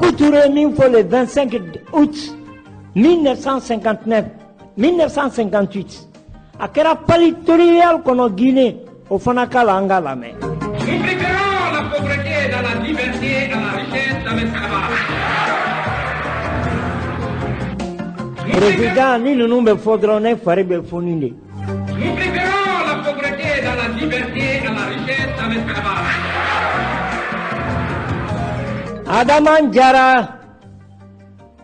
Sékou Touré min fɔ le 25 août 1959, 1958, a kɛra Palais Royal kɔnɔ Guinée, o fana k'a la, an k'a lamɛn. Nous préférons la pauvreté dans la liberté à la richesse dans l'esclavage. Président, ni ninnu bɛ fɔ dɔrɔn, ne fari bɛ foni de. Nous préférons la pauvreté dans la liberté à la richesse dans l'esclavage. Adama Jara,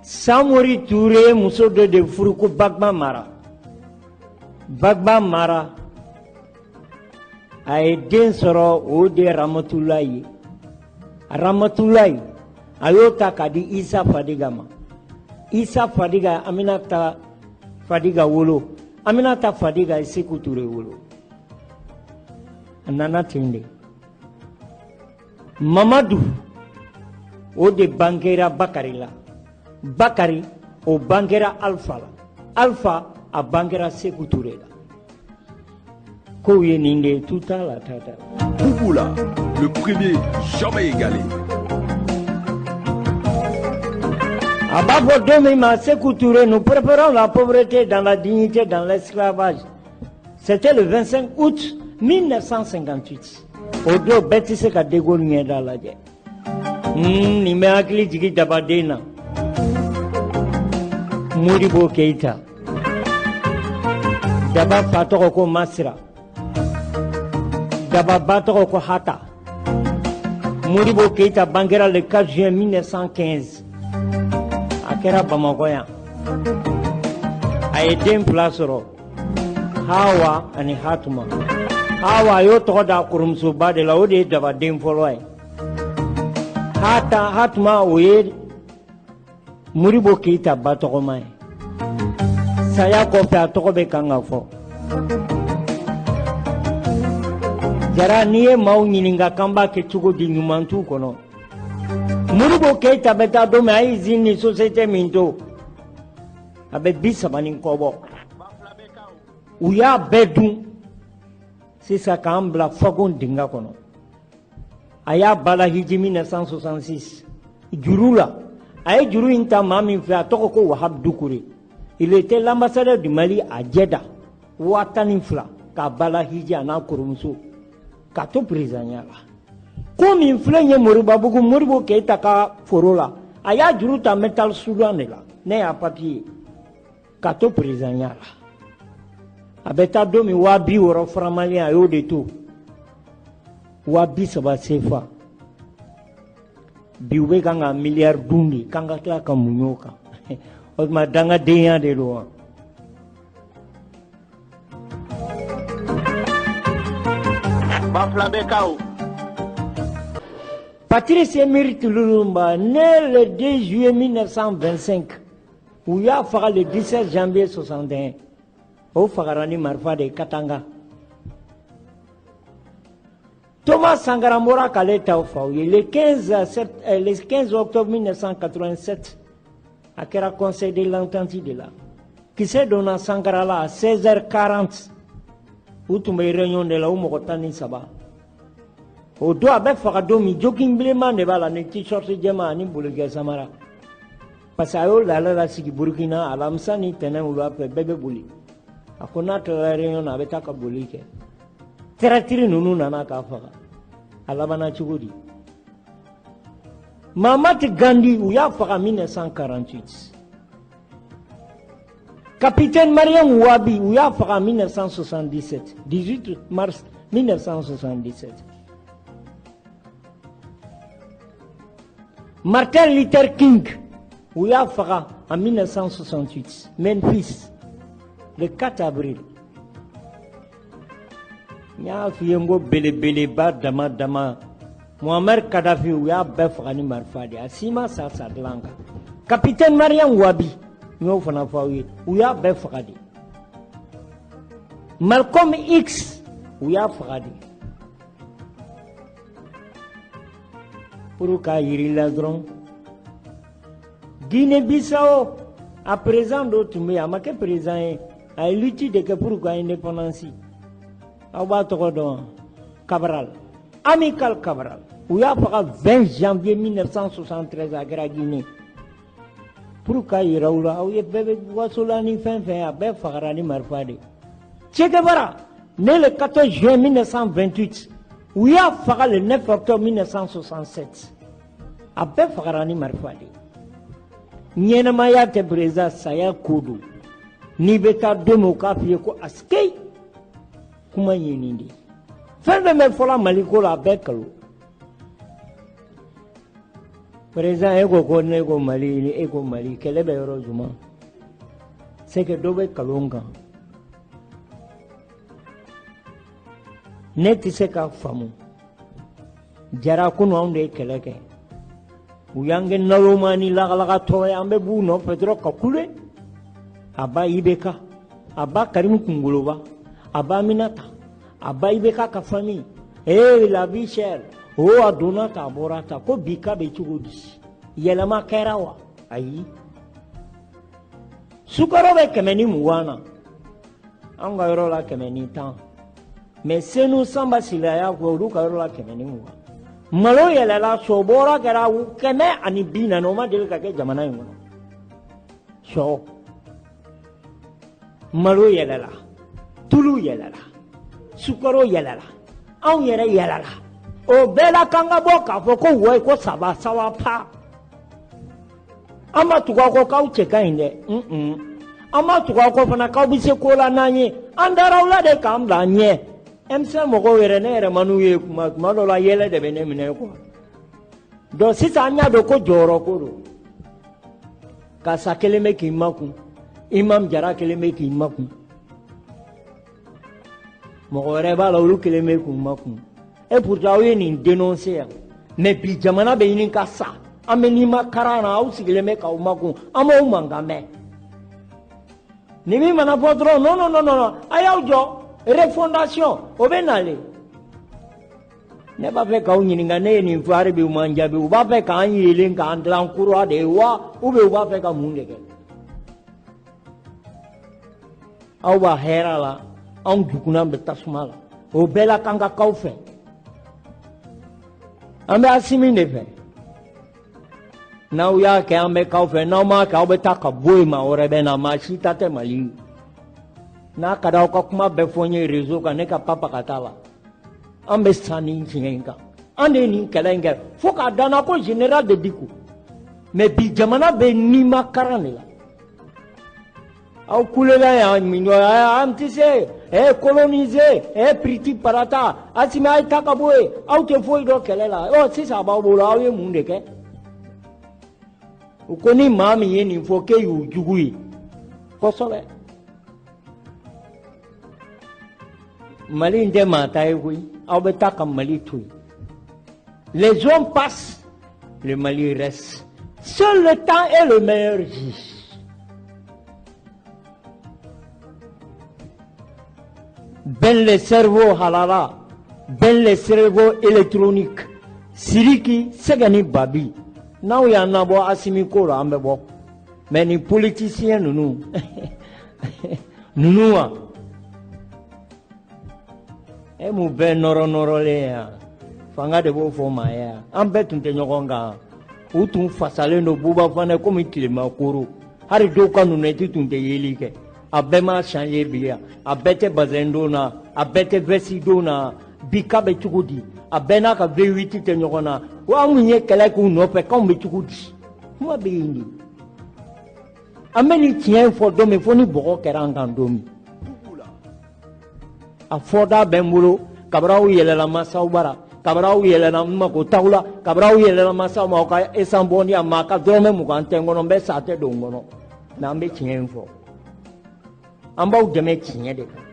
Samori Touré muso dɔ de furu ko Bagba Mara. Bagba Mara, a ye den sɔrɔ, o de ye Ramatulayi ye. Ramatulayi, a y'o ta k'a di Isa Fadiga ma. Isa Fadiga, Aminata Fadiga wolo. Aminata Fadiga ye Sekou Touré wolo. A nana ten de. Mamadu, o de bangera Bakari la. Bakari, o bangera Alpha la. Alpha, a bangera Sekou Touré la. Kow ye nin de ye, tu t'a la, ta t'a la. Bouboula, le premier jamais égalé. A b'a fɔ don min ma, Sékou Touré, nous préférons la pauvreté dans la dignité, dans l'esclavage. C'était le 25 août 1958. O don, bɛɛ tɛ se ka De Gaulle ɲɛda lajɛ. Nin bɛ hakili jigin dabaden na. Modibo Keïta. Daba fa tɔgɔ ko Masira. Daba ba tɔgɔ ko Hata. Modibo Keïta bangera le 4 juin 1915. A kɛra Bamakɔ yan. A ye den fila sɔrɔ, Hawa ani Hatuma. Hawa, a y'o tɔgɔ da kɔrɔmusoba de la, o de ye dabaden fɔlɔ ye. Hata, Hatuma, o ye Modibo Keïta ba tɔgɔma ye. Saya kɔfɛ, a tɔgɔ bɛ kan ka fɔ. Jara, n'i ye maaw ɲininka k'an b'a kɛ cogo di, ɲuman t'u kɔnɔ. Modibo Keïta bɛ taa don min, a ye usine ni société min to, a bɛ 30 ni kɔ bɔ. U y'a bɛɛ dun sisan k'an bila fagon dingɛ kɔnɔ. A y'a balahiji 1966 juru la. A ye juru in ta maa min fɛ, a tɔgɔ ko Wahab Dukure. Il était l'ambassadeur du Mali à Jeddah. 12,000 k'a balahiji, a n'a kɔrɔmuso, k'a to présidentya la. Ko min filɛ nin ye, Moribabugu, Modibo Keïta ka foro la, a y'a juru ta Metal Soudan de la. Ne y'a papier ye. K'a to présidentya la. A bɛ taa don min, 60,000 francs malien, a y'o de to. 30,000 CFA. Bi u bɛ kan ka miliyari dun de, k'an ka tila ka muɲu o kan. O tuma, dangadenya de don wa? Bafulabɛkaw. Patrice Emery Lumumba, né le 2 juillet 1925, u y'a faga le 17 janvier 61. O fagara ni marifa de ye Katanga. Thomas Sankara bɔra k'ale ta fɔ aw ye le 15, le 15 octobre 1987, a kɛra Conseil de l'Entente de la. Kisɛ donna Sankara la à 16h40. U tun bɛ réunion de la, u mɔgɔ 13. O don, a bɛ faga don min, jogging bilenman de b'a la ni t-shirt jɛman ani bolikɛ samara. Parce que a y'o laada lasigi Burukina, alamisa ni tɛnɛn wula fɛ, bɛɛ bɛ boli. A ko n'a tilala réunion na, a bɛ taa ka boli kɛ. Traître ninnu nana k'a faga. A labanna cogo di? Mahatma Gandhi, u y'a faga 1948. Capitaine Mariam Wabi, u y'a faga 1977, 18 mars 1977. Martin Luther King, u y'a faga en 1968, Memphis, le 4 avril. N y'a f'i ye n ko belebeleba dama dama, Muammar Kadhafi, u y'a bɛɛ faga ni marifa de ye. A si ma sa sa dilan kan. Capitaine Mariam Wabi, n y'o fana fɔ aw ye, u y'a bɛɛ faga de. Malcolm X, u y'a faga de. Pour k'a yir'i la dɔrɔn, Guinée-Bissau, a président dɔ tun bɛ yen, a ma kɛ président ye, a ye lutte de kɛ pour ka indépendance. Aw b'a tɔgɔ dɔn wa? Cabral, Amical Cabral. U y'a faga 20 janvier 1973 a kɛra Guinée. Pour k'a yira u la, aw ye bɛɛ bɛ wasola ni fɛn fɛn ye, a bɛɛ fagara ni marifa de. Che Guevara, né le 14 juin 1928, u y'a faga le 9 octobre 1967. A bɛɛ fagara ni marifa de. Ɲɛnamaya tɛ président, saya ko don. N'i bɛ taa don min, u k'a f'i ye ko asikei, kuma ye nin de ye. Fɛn fɛn bɛ fɔla Mali ko la, a bɛɛ kalo. Président, e ko ko ne ko Mali, e ko Mali kɛlɛ bɛ yɔrɔ jumɛn? C'est que dɔ bɛ kalon kan. Ne tɛ se k'a faamu. Jara kunun anw de ye kɛlɛ kɛ. U y'an kɛ naloma ni lagalagatɔ ye, an bɛ b'u nɔfɛ dɔrɔn ka kule. A ba IBK, a ba Karim Kungoloba, a ba Aminata, a ba IBK ka famille. Eh, la vie chère. O a donna ta, a bɔra ta, ko bi ka bɛ cogo di? Yɛlɛma kɛra wa? Ayi. Sukaro bɛ 120 na. Anw ka yɔrɔ la 110. Mais Senu Sanba Sila y'a fɔ olu ka yɔrɔ la 120. Malo yɛlɛla, sɔ bɔra kɛra 140, o ma deli ka kɛ jamana in kɔnɔ. Sɔ. Malo yɛlɛla, tulu yɛlɛla, sukaro yɛlɛla, anw yɛrɛ yɛlɛla. O bɛɛ la k'an ka bɔ k'a fɔ ko wayi ko saba saba pa. An ma tugu aw kɔ k'aw cɛ ka ɲi dɛ. An ma tugu aw kɔ fana k'aw bɛ se ko la n'an ye. An dara aw la de k'an bila an ɲɛ. M5 mɔgɔw yɛrɛ, ne yɛrɛ ma n'u ye kuma tuma dɔ la, yɛlɛ de bɛ ne minɛ quoi. Donc sisan an y'a dɔn ko jɔyɔrɔ ko don. Karisa kelen bɛ k'i makun, Imam Jara kelen bɛ k'i makun, mɔgɔ wɛrɛ b'a la, olu kelen bɛ k'u makun. Et pourtant aw ye nin dénoncer yan, mais bi jamana bɛ ɲini ka sa, an bɛ n'i ma karan na, aw sigilen bɛ k'aw makun, an b'aw mankan mɛn. Ni min mana fɔ dɔrɔn, non non non non, a y'aw jɔ, refondation o bɛ nalen. Ne b'a fɛ k'aw ɲininka, ne ye nin fɔ hali bi u m'an jaabi. U b'a fɛ k'an yelen k'an dilan kura de ye wa, ou bien u b'a fɛ ka mun de kɛ? Aw b'a hɛrɛ la, anw jugunan bɛ tasuma la. O bɛɛ la k'an ka k'aw fɛ. An bɛ Asimi de fɛ. N'aw y'a kɛ, an bɛ k'aw fɛ. N'aw m'a kɛ, aw bɛ taa ka bɔ yen, maa wɛrɛ bɛ na, maa si ta tɛ Mali ye. N'a ka d'aw ka kuma bɛɛ fɔ n ye réseau kan, ne ka papa ka t'a la. An bɛ san nin tiɲɛ in kan. An de ye nin kɛlɛ in kɛ fo k'a danna ko général de Dicko. Mais bi jamana bɛ nima karan de la. Aw kulela yan min an tɛ se, ɛ coloniser, ɛ piriti parata, Asimi a ye taa ka bɔ yen, aw tɛ foyi dɔn kɛlɛ la. Ɔ sisan a b'aw bolo, aw ye mun de kɛ? U ko ni maa min ye nin fɔ k'e y'u jugu ye kosɛbɛ. Mali in tɛ maa ta ye koyi, aw bɛ taa ka Mali to yen. Les hommes passent, le Mali reste. Seul le temps est le meilleur juge. Ben le cerveau halala, ben le cerveau électronique. Sidiki Sɛgɛni Babi, n'aw y'an nabɔ Asimi ko la, an bɛ bɔ. Mais ni politicien ninnu ninnu wa, e mun bɛɛ nɔrɔ nɔrɔlen ye yan, fanga de b'o fɔ maa ye yan. An bɛɛ tun tɛ ɲɔgɔn kan, u tun fasalen don Buba Fana komi tilema koro. Hali dɔw ka lunette tun tɛ yeli kɛ. A bɛɛ ma changer bi yan, a bɛɛ tɛ bazɛn don na, a bɛɛ tɛ veste don na. Bi ka bɛ cogo di? A bɛɛ n'a ka V8 tɛ ɲɔgɔn na. Wa anw ye kɛlɛ k'u nɔfɛ, k'anw bɛ cogo di? Kuma bɛ yen de. An bɛ nin tiɲɛ in fɔ don min, fo ni bɔgɔ kɛra an kan don min. A fɔda bɛ n bolo, kabini aw yɛlɛla masaw bara, kabini aw yɛlɛla n mako t'aw la, kabini aw yɛlɛla masaw ma, aw ka esan bɔ ni a ma, a ka dɔrɔmɛ 20 tɛ n kɔnɔ, n bɛ sa a tɛ don n kɔnɔ. Mais an bɛ tiɲɛ in fɔ. An b'aw dɛmɛ tiɲɛ de kan.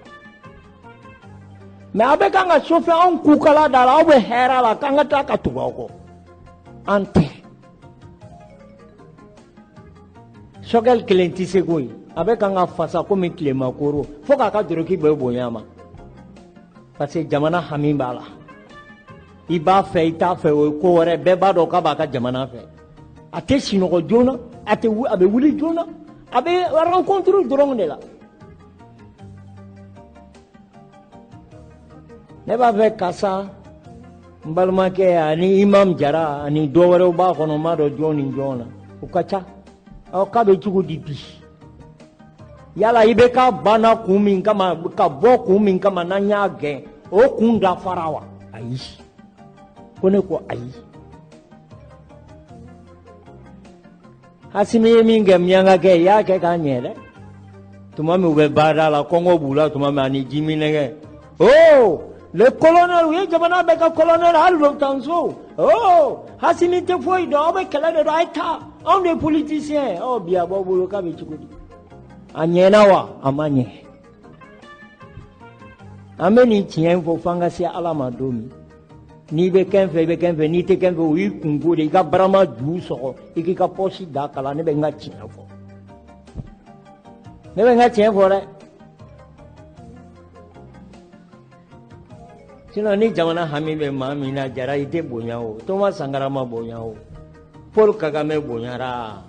Mais aw bɛ kan ka chauffer anw kukala da la, aw bɛ hɛrɛ la, k'an ka taa ka tugu aw kɔ. An tɛ. Sokɛli kelen tɛ se ko ye. A bɛ kan ka fasa komi tilema koro, fo k'a ka doroki bɛɛ bonya a ma. Parce que jamana hami b'a la. I b'a fɛ, i t'a fɛ, o ye ko wɛrɛ. Bɛɛ b'a dɔn k'a b'a ka jamana fɛ. A tɛ sunɔgɔ joona, a tɛ a bɛ wuli joona, a bɛ rencontre dɔrɔn de la. Ne b'a fɛ karisa, N balimakɛ ani Imam Jara ani dɔ wɛrɛw b'a kɔnɔ, n m'a dɔn jɔn ni jɔn na, o ka ca. Ɔ, k'a bɛ cogo di bi? Yala i bɛ k'a banna kun min kama, ka bɔ kun min kama, n'an y'a gɛn, o kun dafara wa? Ayi, ko ne ko ayi. Asimi ye min kɛ miyankakɛ, i y'a kɛ k'a ɲɛ dɛ. Tuma min u bɛ baara la, kɔngɔ b'u la tuma min, ani jiminɛgɛ. Oh, le colonel, u ye jamana bɛɛ ka colonel, hali lotanso. Oh, Asimi tɛ foyi dɔn, aw bɛ kɛlɛ de dɔn, a ye taa, anw de ye politicien. Ɔ, bi a b'aw bolo, k'a bɛ cogo di? A ɲɛna wa? A ma ɲɛ. An bɛ nin tiɲɛ fɔ f'an ka se Ala ma don min. N'i bɛ kɛ n fɛ, i bɛ kɛ n fɛ, n'i tɛ kɛ n fɛ, o y'i kunko de ye. I ka barama ju sɔgɔ, i k'i ka pɔsi da kala. Ne bɛ n ka tiɲɛ fɔ, ne bɛ n ka tiɲɛ fɔ dɛ. Sinon ni jamana hami bɛ maa min na, Jara, i tɛ bonya o. Thomas Sankara ma bonya o, Paul Kagame bonyara,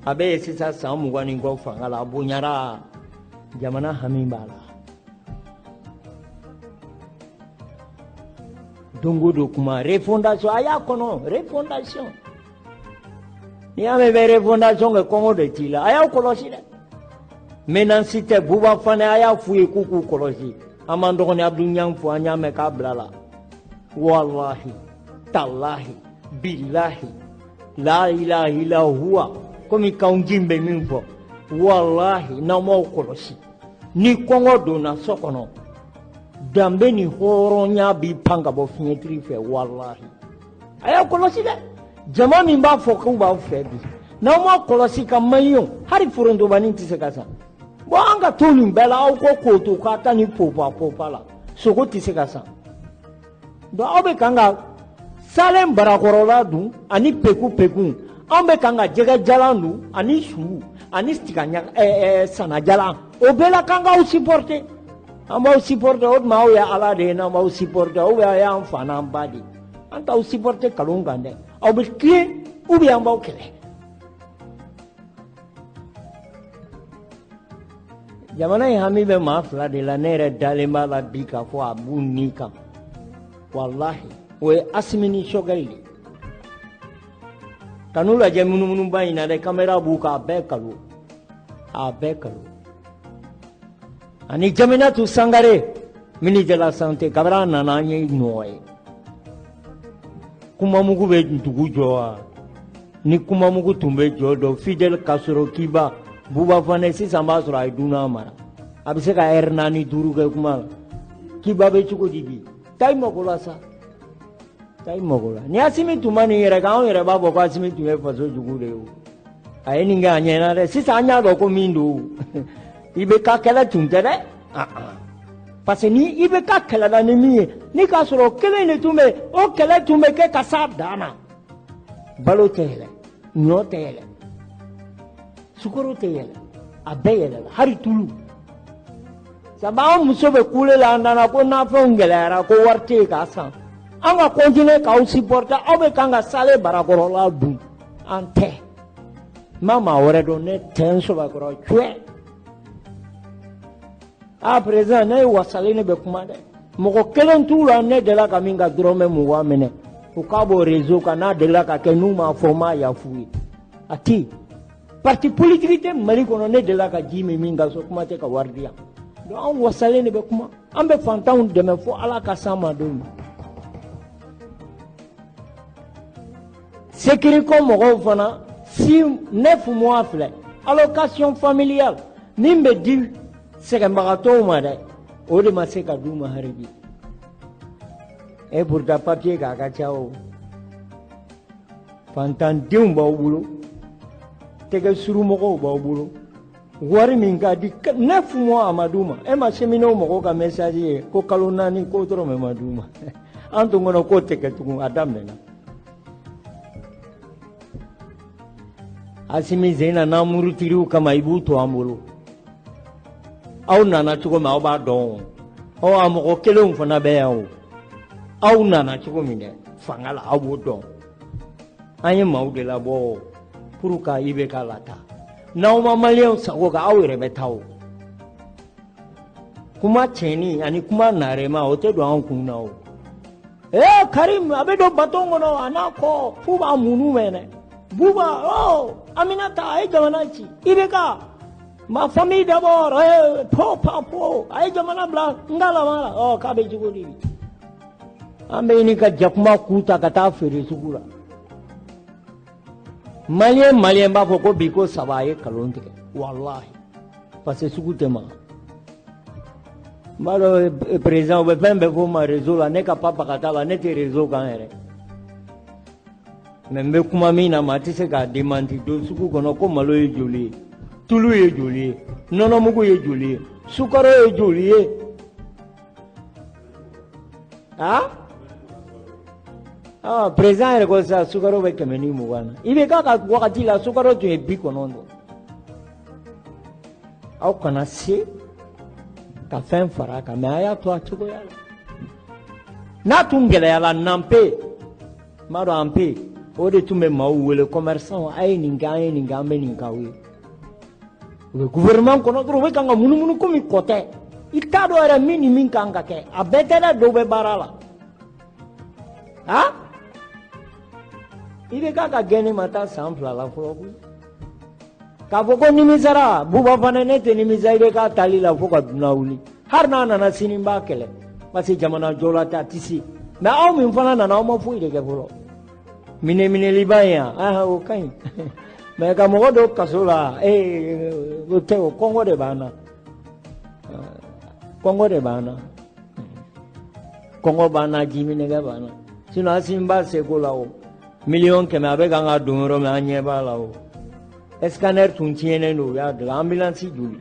a bɛ yen sisan san 20 ni kɔ fanga la, a bonyara, jamana hami b'a la. Don o don kuma refondation, a y'a kɔnɔ refondation. N'i y'a mɛn bɛ refondation kɛ, kɔngɔ de t'i la. A y'aw kɔlɔsi dɛ, menace tɛ. Buba Fane, a y'a f'u ye k'u k'u kɔlɔsi. An b'an dɔgɔnin Abdou Niang fo, an y'a mɛn k'a bila la. Walahi talahi bilahi la ilaha illa huwa, komi kanji bɛ min fɔ, walahi n'aw m'aw kɔlɔsi, ni kɔngɔ donna so kɔnɔ, danbe ni hɔrɔnya b'i pan ka bɔ fiɲɛtiri fɛ. Walahi, a y'aw kɔlɔsi dɛ. Jama min b'a fɔ k'u b'aw fɛ bi, n'aw ma kɔlɔsi ka maliyɛnw, hali forontobani tɛ se ka san. Bon, an ka to nin bɛɛ la, aw ko k'o to k'a ta ni popa popa la, sogo tɛ se ka san. Donc aw bɛ kan ka salen barakɔrɔla dun ani peku peku, anw bɛ kan ka jɛgɛ jalan dun ani su ani tiga ɲaga sanajalan, o bɛɛ la k'an k'aw supporter. An b'aw supporter, o tuma aw ye Ala de ye n'an b'aw supporter, ou bien aw y'an fa n'an ba de ye? An t'aw supporter kalon kan dɛ. Aw bɛ tilen ou bien an b'aw kɛlɛ. Jamana in hami bɛ maa fila de la, ne yɛrɛ dalen b'a la bi k'a fɔ a b'u ni kan. Walahi, o ye Asimi ni Choguel de ye. Ka n'u lajɛ munumunuba in na dɛ, caméra b'u kan, a bɛɛ kalo, a bɛɛ kalo. Ani Jaminatu Sangare, ministre de la santé, kabini a nana an ye nɔ ye. Kumamugu bɛ dugu jɔ wa? Ni kumamugu tun bɛ jɔ dɔ, Fidel Castro, Cuba, Buba Fane, sisan b'a sɔrɔ a ye dunan mara. A bɛ se ka ɛri 4 5 kɛ kuma la. Cuba bɛ cogo di bi? Taa i mago la sa. Taa i mago la. Ni Asimi tun ma nin yɛrɛ kɛ, anw yɛrɛ b'a fɔ ko Asimi tun ye faso jugu de ye o. A ye nin kɛ, a ɲɛna dɛ. Sisan an y'a dɔn ko min don. I bɛ ka kɛlɛ tun tɛ dɛ. Parce que ni i bɛ ka kɛlɛ la ni min ye, ni k'a sɔrɔ kelen de tun bɛ, o kɛlɛ tun bɛ kɛ ka s'a dan na. Balo tɛ yɛlɛ, ɲɔ tɛ yɛlɛ, sukaro tɛ yɛlɛ, a bɛɛ yɛlɛla, hali tulu. Sabu an muso bɛ kule la, an nana ko nafɛnw gɛlɛyara, ko wari tɛ yen k'a san. An ka continuer k'aw supporter, aw bɛ kan ka sale barakɔrɔla dun, an tɛ. N ma maa wɛrɛ dɔn, ne tɛ n sɔbɛkɔrɔ cuɛ. Ah président, ne ye wasalen, ne bɛ kuma dɛ. Mɔgɔ kelen t'u la ne delila ka min ka dɔrɔmɛ 20 minɛ. U k'a bɔ réseau kan, n'a delila ka kɛ, n'u m'a fɔ, n m'a yafu ye. A tɛ yen. Parti politique tɛ Mali kɔnɔ ne delila ka ji min min ka so, kuma tɛ ka wari di yan. Donc anw wasalen de bɛ kuma. An bɛ fantanw dɛmɛ fo Ala ka s'an ma don min. Sécurité mɔgɔw fana, 6 9 mois filɛ, allocation familiale min bɛ di sɛgɛnbagatɔw ma dɛ, o de ma se ka d'u ma hali bi. Et pourtant papier k'a ka ca o. Fantandenw b'aw bolo, tɛgɛ surumɔgɔw b'aw bolo, wari min ka di 9 mois a ma d'u ma. E ma cheminot mɔgɔw ka message ye ko kalo 4 ko dɔrɔmɛ ma d'u ma. An tun kɔnɔ k'o tɛ kɛ tugun, a daminɛna. Asimi Zena n'an murutiriw kama, i b'u to an bolo. Aw nana cogo min, aw b'a dɔn o. Ɔ, a mɔgɔ kelenw fana bɛ yan o. Aw nana cogo min dɛ, fanga la, aw b'o dɔn. An ye maaw de labɔ o, pour que i bɛ k'a lataa. N'aw ma maliyɛnw sago kan, aw yɛrɛ bɛ taa o. Kuma tiɲɛni ani kuma narema, o tɛ don an kun na o. Eh Karim a bɛ don baton kɔnɔ a n'a kɔ f'u b'a munu mɛnɛ. Buba oh Aminata a ye jamana ci. IBK ma famille d'abord eh po pa po a ye jamana bila n ka laban la ɔ k'a bɛ cogo di? An bɛ ɲini ka jakuma ku ta ka taa feere sugu la. Malien malien b'a fɔ ko bi ko saba a ye nkalon tigɛ walahi parce que sugu tɛ maga. N b'a dɔn président u bɛ fɛn bɛɛ fɔ ma réseau la ne ka papa ka taa la ne tɛ réseau kan yɛrɛ. Mais n bɛ kuma min na maa tɛ se k'a démenti don sugu kɔnɔ ko malo ye joli ye, tulu ye joli ye, nɔnɔmugu ye joli ye, sukaro ye joli ye. Ah? Ah, président yɛrɛ ko sisan sukaro bɛ 120 na. IBK ka wagati la sukaro tun ye 90. Aw kana se ka fɛn fara a kan mais a y'a to a cogoya la. N'a tun gɛlɛyara nanpe, n b'a dɔn anpe, o de tun bɛ maaw wele commerçant a ye nin kɛ an ye nin kɛ an bɛ nin k'aw ye. U bɛ gouvernement kɔnɔ dɔrɔn u bɛ kan ka munumunu komi kɔ tɛ. I t'a dɔn yɛrɛ min ni min kan ka kɛ. A bɛɛ tɛ dɛ, dɔw bɛ baara la. Ah? IBK ka gɛnni ma taa san 2 la fɔlɔ koyi. K'a fɔ ko nimisara Buba fana ne tɛ nimisa IBK taali la fo ka dunan wuli. Hali n'a nana sini n b'a kɛlɛ. Parce que jamana jɔla tɛ a tɛ se. Mais aw min fana nana aw ma foyi de kɛ fɔlɔ. Minɛ minɛliba in yan, ah o ka ɲi. Mais ka mɔgɔ dɔ kaso la, ee o tɛ o kɔngɔ de b'an na. Kɔngɔ de b'an na. Kɔngɔ b'an na, jiminɛgɛ b'an na. Sinon Asimi b'a seko la o. 100 000 000 a bɛ kan ka don yɔrɔ min an ɲɛ b'a la o. Scanner tun tiɲɛnen don u y'a dilan ambulance joli.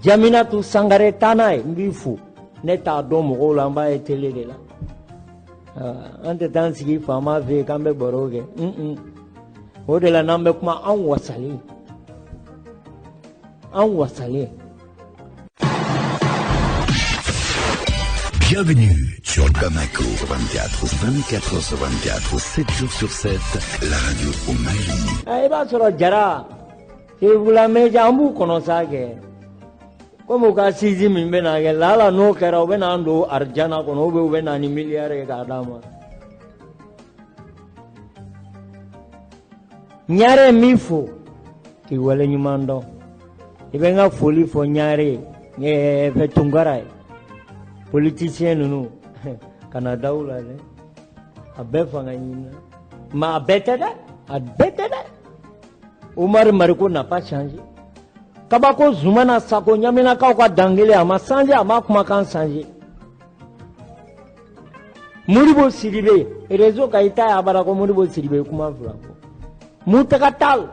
Jaminatu Sangare taa n'a ye n b'i fo. Ne t'a dɔn mɔgɔw la n b'a ye télé de la. An tɛ taa an sigi faama fɛ yen k'an bɛ baro kɛ. O de la n'an bɛ kuma an wasalen. An wasalen. Bienvenue sur Bamako 24, 24 sur 24, 7 jours sur 7, la radio au Mali. I b'a sɔrɔ Jara Sefula Meja an b'u kɔnɔ sa kɛ. Komi u ka sisi min bɛna kɛ lala n'o kɛra u bɛna an don arijana kɔnɔ ou bien u bɛ na ni miliyari ye k'a d'an ma. Ɲare n b'i fo k'i waleɲuman dɔn. I bɛ n ka foli fɔ Ɲare ye fɛ Tunkara ye. Politicien ninnu kana da u la dɛ. A bɛɛ fanga ɲini na. Mais a bɛɛ tɛ dɛ. A bɛɛ tɛ dɛ. Oumar Mariko n'a pas changé. Kabako Zumana Sako Ɲaminakaw ka dangele a ma changé, a ma kumakan changé. Modibo Sidibe réseau ka i ta ye abada ko Modibo Sidibe kuma fila fɔ. Mutaga Tall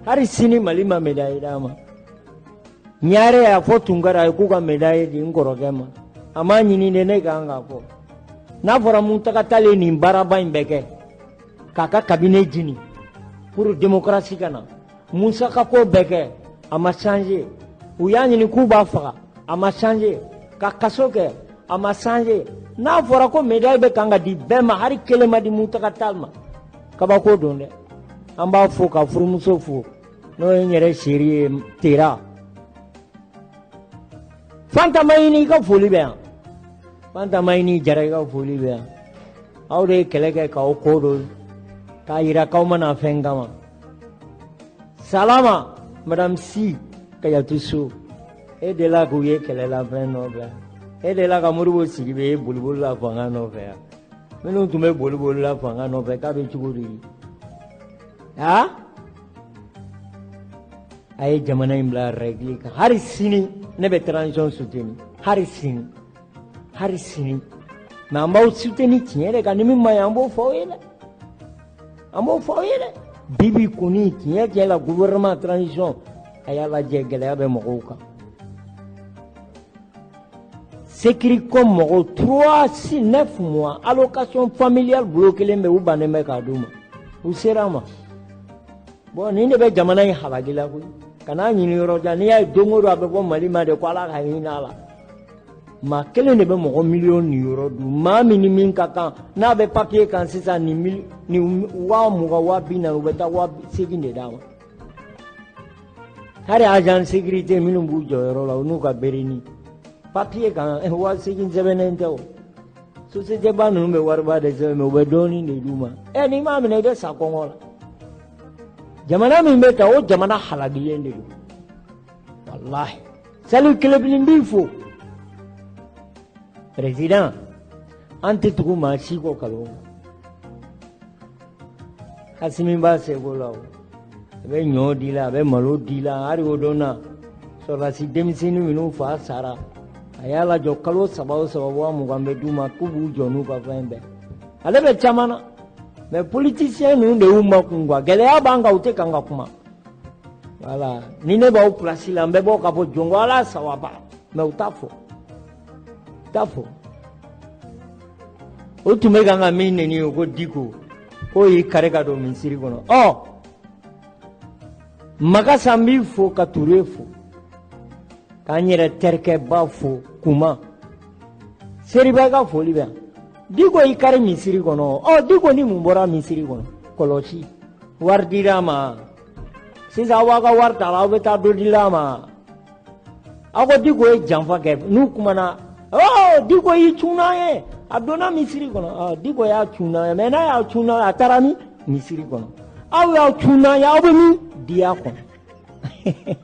hali sini Mali ma médaille d'a ma. Ɲare y'a fɔ Tunkara ye k'u ka médaille di n kɔrɔkɛ ma. A m'a ɲini de ne kan k'a fɔ. N'a fɔra Mutaga Tall ye nin baaraba in bɛɛ kɛ k'a ka cabinet jini pour démocratie ka na. Musaka ko bɛɛ kɛ a ma changer. U y'a ɲini k'u b'a faga a ma changer. Ka kaso kɛ a ma changer. N'a fɔra ko médaille bɛ kan ka di bɛɛ ma hali kelen ma di Mutaga Tall ma. Kabako don dɛ. An b'a fo ka furumuso fo n'o ye n yɛrɛ chérie ye Tera. Fanta Mayini i ka foli bɛ yan. Fanta Mayini Jara i ka foli bɛ yan. Aw de ye kɛlɛ kɛ k'aw ko don k'a yira k'aw ma na fɛn kama. Salama Madame Si Kayatu So e delila k'u ye kɛlɛ la fɛn nɔfɛ. E delila ka Modibo Sidibe ye boliboli la fanga nɔfɛ yan. Minnu tun bɛ boliboli la fanga nɔfɛ k'a bɛ cogo di? Ah? A ye jamana in bila règle kan. Hali sini ne bɛ transition soutenir. Hali sini. Hali sini. Mais an b'aw soutenir tiɲɛ de kan ni min ma ɲi an b'o fɔ aw ye dɛ. An b'o fɔ aw ye dɛ. Bi bi kɔni tiɲɛ tiɲɛ la gouvernement transition a y'a lajɛ gɛlɛya bɛ mɔgɔw kan. Sécuricom mɔgɔw 3 6 9 mois allocation familiale bolo kelen bɛ u bannen bɛ k'a d'u ma. U sera ma. Bon nin de bɛ jamana in halaki la koyi. Kan'a ɲini yɔrɔ jan n'i y'a ye don o don a bɛ fɔ Mali ma de ko Ala ka hinɛ a la. Maa kelen de bɛ mɔgɔ miliyɔn ni yɔrɔ dun maa min ni min ka kan n'a bɛ papier kan sisan nin mil nin 20 000 40 000 u bɛ taa 80 000 de d'a ma. Hali agent sécurité minnu b'u jɔyɔrɔ la u n'u ka berini papier kan 80 000 sɛbɛnnen tɛ o. Société ba ninnu bɛ wariba de sɛbɛn, mais u bɛ dɔɔnin de d'u ma. Ɛ, n'i m'a minɛ, i bɛ sa kɔngɔ la. Jamana min bɛ ta, o jamana halakilen de don, walahi. Saliou Kelebili, b'i fo. Président, an tɛ tugu maa si kɔ kalon. Asimi b'a seko la, o a bɛ ɲɔ di la, a bɛ malo di la. Hali o don na, sɔrɔdasi denmisɛnnin minnu fa sara, a y'a lajɔ kalo 3 o 3, 20,000 bɛ d'u ma k'u b'u jɔ n'u ka fɛn bɛɛ. Ale bɛ caman na, mais politicien ninnu de y'u makun quoi. Gɛlɛya b'an kan, u tɛ kan ka kuma. Voilà, ni ne b'aw place la, n bɛ bɔ k'a fɔ jɔnko ala sawaba, mais u t'a fɔ, u t'a fɔ. O tun bɛ kan ka min neni, o ko Diko k'o y'i kari ka don misiri kɔnɔ. Ɔ Magasa, n b'i fo ka Ture fo, k'an yɛrɛ terikɛba fo kuma Seriba ka foli bɛ yan. Diko y'i kari misiri kɔnɔ. Ɔ, Diko ni mun bɔra misiri kɔnɔ? Kɔlɔsi wari dira ma sisan, aw b'aw ka wari ta la, aw bɛ taa dɔ di la ma. Aw ko Diko ye janfa kɛ. N'u kumana, ɔ Diko y'i cunna ye, a donna misiri kɔnɔ. Ɔ, Diko y'a cunna ye, mais n'a y'a cunna, a taara min misiri kɔnɔ. Aw y'aw cunna ye, aw bɛ min diya kɔnɔ.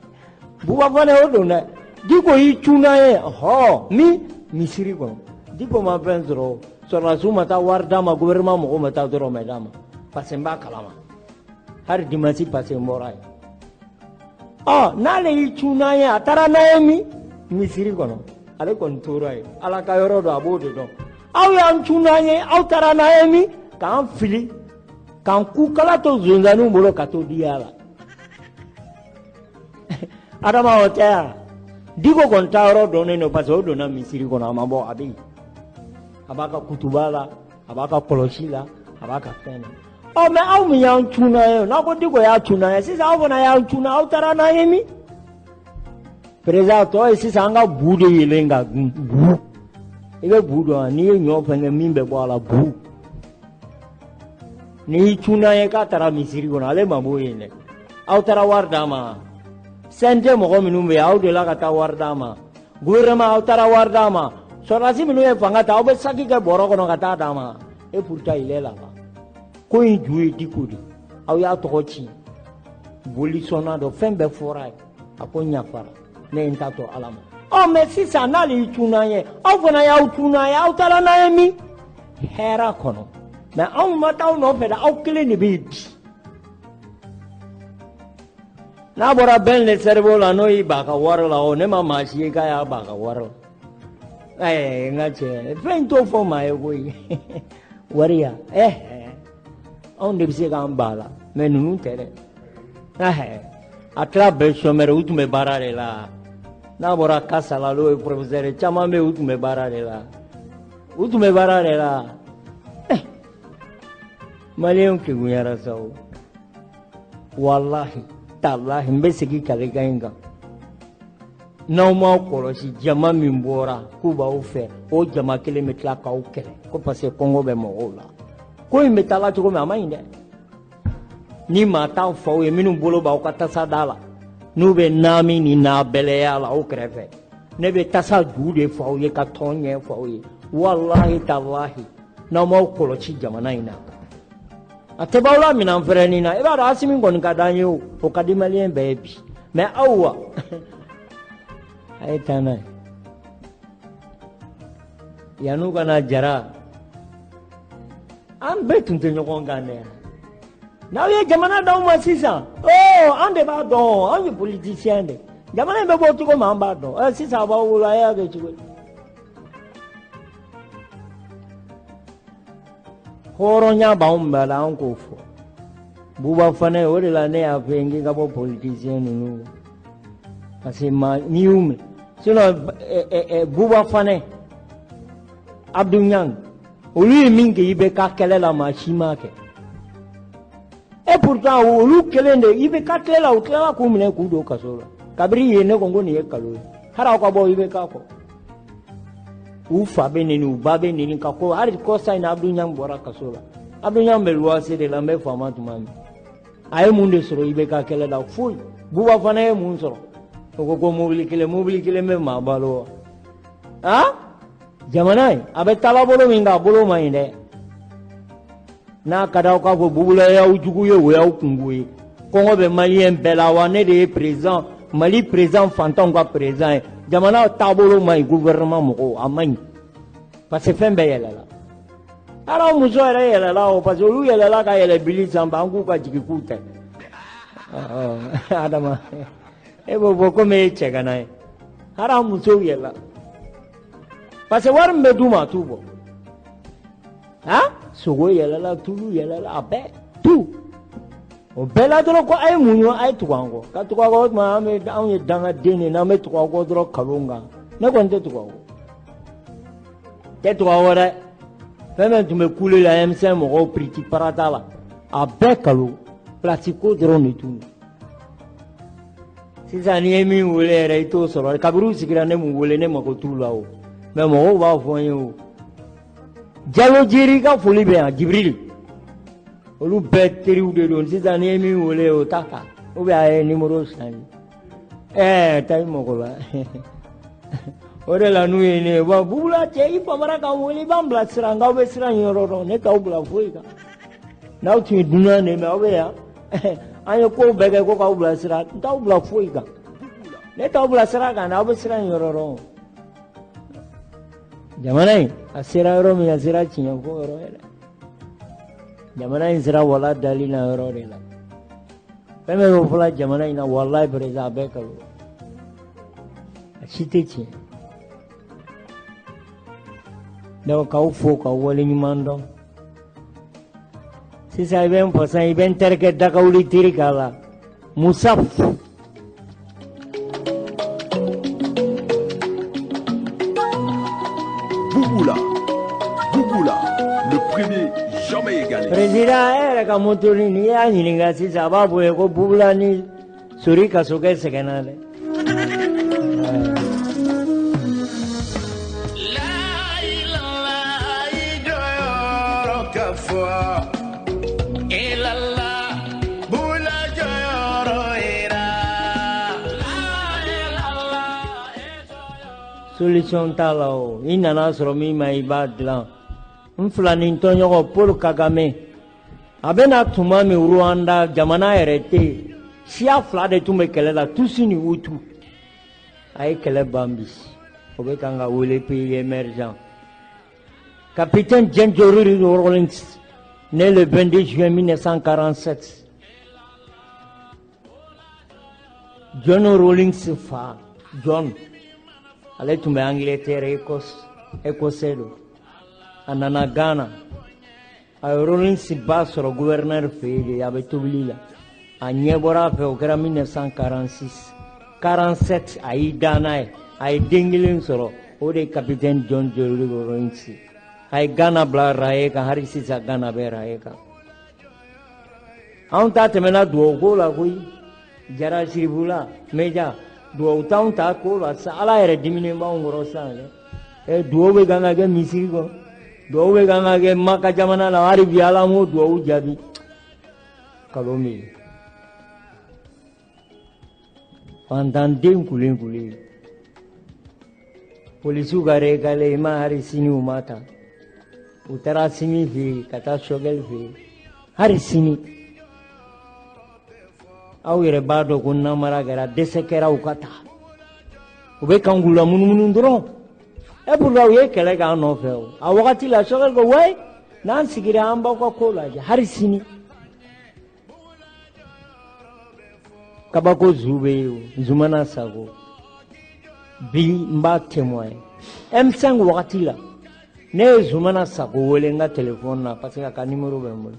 Buba fana o don dɛ. Diko y'i cunna ye, hɔ min misiri kɔnɔ. Diko ma fɛn sɔrɔ, sɔrɔdasiw ma taa wari d'a ma, gouvernement mɔgɔw ma taa dɔrɔmɛ d'a ma, parce que n b'a kalama. Hali dimanche passé, n bɔra yen. Ɔ, n'ale y'i cunna ye, a taara n'a ye min misiri kɔnɔ, ale kɔni tora yen. Ala ka yɔrɔ don, a b'o de dɔn. Aw y'an cunna ye, aw taara n'a ye min k'an fili, k'an kukala to zonzanniw bolo ka to diya la. Adama, o tɛ yan. Diko kɔni taa yɔrɔ dɔnnen don, parce que o donna misiri kɔnɔ, a ma bɔ, a bɛ yen. A b'a ka kutuba la, a b'a ka kɔlɔsi la, a b'a ka fɛn na. Ɔ, mais aw min y'an cunna ye, n'aw ko Diko y'a cunna ye, sisan aw fana y'an cunna, aw taara n'an ye min? Président tɔ ye sisan, an ka bu de yelen ka dun. Bu, i bɛ bu dɔn? N'i ye ɲɔ fɛnkɛ, min bɛ bɔ a la, bu. N'i y'i cunna ye k'a taara misiri kɔnɔ, ale ma b'o yen dɛ. Aw taara wari d'a ma. CNT mɔgɔ minnu bɛ yen, aw delila ka taa wari d'a ma. Gouvernement, aw taara wari d'a ma. Sɔrɔdasi minnu ye fanga ta, aw bɛ saki kɛ bɔrɔ kɔnɔ ka taa d'a ma. Et pourtant il est là-bas. Ko in ju ye Diko de, aw y'a tɔgɔ ci. Boli sɔnna dɔ, fɛn bɛɛ fɔra ye, a ko n yafara, ne ye n ta to Ala ma. Ɔ, mais sisan n'ale y'i cunna ye, aw fana y'aw cunna ye, aw taara n'a ye min hɛrɛ kɔnɔ? Mais anw ma taa aw nɔfɛ dɛ, aw kelen de bɛ yen bi. N'a bɔra Ben le Cerveau la, n'o y'i ba ka wari la, o ne ma maa si ye k'a y'a ba ka wari la. Ɛɛ, n ka cɛ, fɛn t'o fɔ maa ye koyi. Wari ya, ɛɛ, anw de bɛ se k'an ba la, mais ninnu tɛ dɛ. Ɛɛ, a tila bɛɛ chômeur, u tun bɛ baara de la. N'a bɔra Kasa la, n'o ye professeur ye, caman bɛ yen, u tun bɛ baara de la, u tun bɛ baara de la. Maliyɛnw kegunyara sa o. Walahi talahi, n bɛ segin kalekan in kan. N'aw m'aw kɔlɔsi, jama min bɔra k'u b'aw fɛ, o jama kelen bɛ tila k'aw kɛlɛ ko parce que kɔngɔ bɛ mɔgɔw la. Ko in bɛ taa la cogo min, a ma ɲi dɛ. Ni maa t'aw faw ye minnu bolo b'aw ka tasa da la, n'u bɛ naami ni n'a bɛlɛya la aw kɛrɛfɛ, ne bɛ tasa ju de fɔ aw ye, ka tɔn ɲɛ fɔ aw ye. Walahi talahi, n'aw m'aw kɔlɔsi jamana in na, a tɛ b'aw la minɛn fɛrɛnin na. I b'a dɔn, Asimi kɔni ka d'an ye, o o ka di maliyɛn bɛɛ ye bi. Mais aw wa, a ye taa n'a ye yan'u ka na jara. An bɛɛ tun tɛ ɲɔgɔn kan dɛ. N'aw ye jamana d'aw ma sisan, ɔ an de b'a dɔn, anw ye politicien de. Jamana in bɛ bɔ cogo min, an b'a dɔn. Ɛ, sisan a b'aw bolo, a y'a kɛ cogo di? Hɔrɔnya b'anw bɛɛ la, an k'o fɔ. Buba Fana, o de la ne y'a fɔ n k'i ka bɔ politicien ninnu, parce que maa n'i y'u minɛ, sinon Buba Fana, Abdou Niang, olu ye min kɛ IBK kɛlɛ la, maa si m'a kɛ. Et pourtant olu kelen de IBK tile la, u tilala k'u minɛ k'u don kaso la. Kabiri yen, ne ko n ko nin ye kalo ye. Hali aw ka bɔ IBK kɔ, u fa bɛ neni, u ba bɛ neni ka ko. Hali kɔsa in na, Abdou Niang bɔra kaso la. Abdou Niang bɛ luwanse de la, n bɛ faama tuma min. A ye mun de sɔrɔ IBK kɛlɛ la? Foyi. Buba fana ye mun sɔrɔ? O ko ko mobili kelen, mobili kelen bɛ maa balo wa? Han. Jamana in a bɛ taabolo min kan, a bolo man ɲi dɛ. N'a ka d'aw k'a fɔ Bubula y'aw jugu ye, o y'aw kungo ye. Kɔngɔ bɛ maliyɛn bɛɛ la wa, ne de ye président Mali, président fantanw ka président ye. Jamana taabolo man ɲi, gouvernement mɔgɔw, a man ɲi, parce que fɛn bɛɛ yɛlɛla. Hali aw muso yɛrɛ yɛlɛla o, parce que olu yɛlɛla ka yɛlɛ bili sanfɛ, an k'u ka jigin k'u tɛ. Adama, e b'o fɔ komi e ye cɛgana ye. Hali aw musow yɛlɛla, parce que wari min bɛ d'u ma, a t'u bɔ. Han, sogo yɛlɛla, tulu yɛlɛla, a bɛɛ tu. O bɛɛ la dɔrɔn ko a ye muɲu, a ye tugu an kɔ, ka tugu an kɔ. O tuma an bɛ, anw ye dangaden de ye, n'an bɛ tugu aw kɔ dɔrɔn kalon kan. Ne kɔni tɛ tugu aw kɔ, tɛ tugu aw kɔ dɛ. Fɛn fɛn tun bɛ kule la M5 mɔgɔw piriti parata la, a bɛɛ kalon, place ko dɔrɔn de tun. Sisan n'i ye min wele yɛrɛ, i t'o sɔrɔ. Kabini u sigira, ne m'u wele, ne mago t'u la o, mais mɔgɔw b'a fɔ n ye o. Jalo Jeri ka foli bɛ yan, Jibril, olu bɛɛ teriw de don. Sisan n'i ye min wele, o t'a ta, ou bien a ye numéro changer. Taa i mago la. O de la n'u ye ne ye, bon, Bubula cɛ, i famara k'an wele, i b'an bila sira, nka aw bɛ sira in yɔrɔ dɔn, ne t'aw bila foyi kan. N'aw tun ye dunan de ye, mais aw bɛ yan, an ye kow bɛɛ kɛ ko k'aw bila sira, n t'aw bila foyi kan. Ne t'aw bila sira kan, aw bɛ sira in yɔrɔ dɔn. Jamana in a sera yɔrɔ min, a sera tiɲɛ ko yɔrɔ ye dɛ. Jamana in sera wala dali na yɔrɔ de la. Fɛn bɛɛ bɛ fɔla jamana in na, walayi président, a bɛɛ kalo, a si tɛ tiɲɛ. Donc k'aw fo k'aw waleɲuman dɔn. Sisan i bɛ n fasa, i bɛ n terikɛ Dakawuli teri k'a la, Musaf. Bouboula, Bouboula, le premier jamais égalé. Président, e yɛrɛ ka moto n'i y'a ɲininka sisan, a b'a fɔ ye ko Bubula ni Sori Kasokɛ sɛgɛnna dɛ. Solution t'a la o, i nana sɔrɔ min ma, i b'a dilan. N filanin tɔɲɔgɔn Paul Kagame, a bɛna tuma min Rwanda jamana yɛrɛ tɛ yen, siya fila de tun bɛ kɛlɛ la, Tutsi ni Hutu. A ye kɛlɛ ban bi, o bɛ kan ka wele pays émergent. Capitaine John Jerry Rawlings, né le 22 juin 1947. John Rawlings fa John, ale tun bɛ Angleterre, Écosse, Écossais don. A nana Ghana, a ye Rawlings ba sɔrɔ gouverneur fɛ yen de, a bɛ tobili la. A ɲɛ bɔra a fɛ, o kɛra 1946. 47, a y'i da n'a ye, a ye den kelen sɔrɔ, o de ye capitaine John Jerry Rawlings. A ye Ghana bila raye kan, hali sisan Ghana bɛ raye kan. Anw ta tɛmɛna duwawu ko la koyi. Jara Siribula Meja, duwawu t'anw ta ko la sa, Ala yɛrɛ diminen b'anw kɔrɔ sisan dɛ. Duwawu bɛ kan ka kɛ misiri kɔnɔ, duwawu bɛ kan ka kɛ Maka jamana la, hali bi Ala m'o duwawu jaabi. Kalon bɛ yen. Fantanden kulen kulen. Polisiw ka rekale, i ma hali sini u ma ta. U taara Asimi fɛ yen, ka taa Sogɛli fɛ yen. Hali sini. Aw yɛrɛ b'a dɔn ko namara kɛra, dɛsɛ kɛra, u ka ta. U bɛ kan k'u la munumunu dɔrɔn. E pourtant u ye kɛlɛ k'an nɔfɛ o. A wagati la Sogɛli ko wayi, n'an sigira an b'aw ka ko lajɛ hali sini. Kabako zu bɛ yen o, Zumana Sago. Bi n b'a témoin. M5 wagati la, ne ye Zumana Sago wele n ka téléphone na, parce que a ka numéro bɛ n bolo.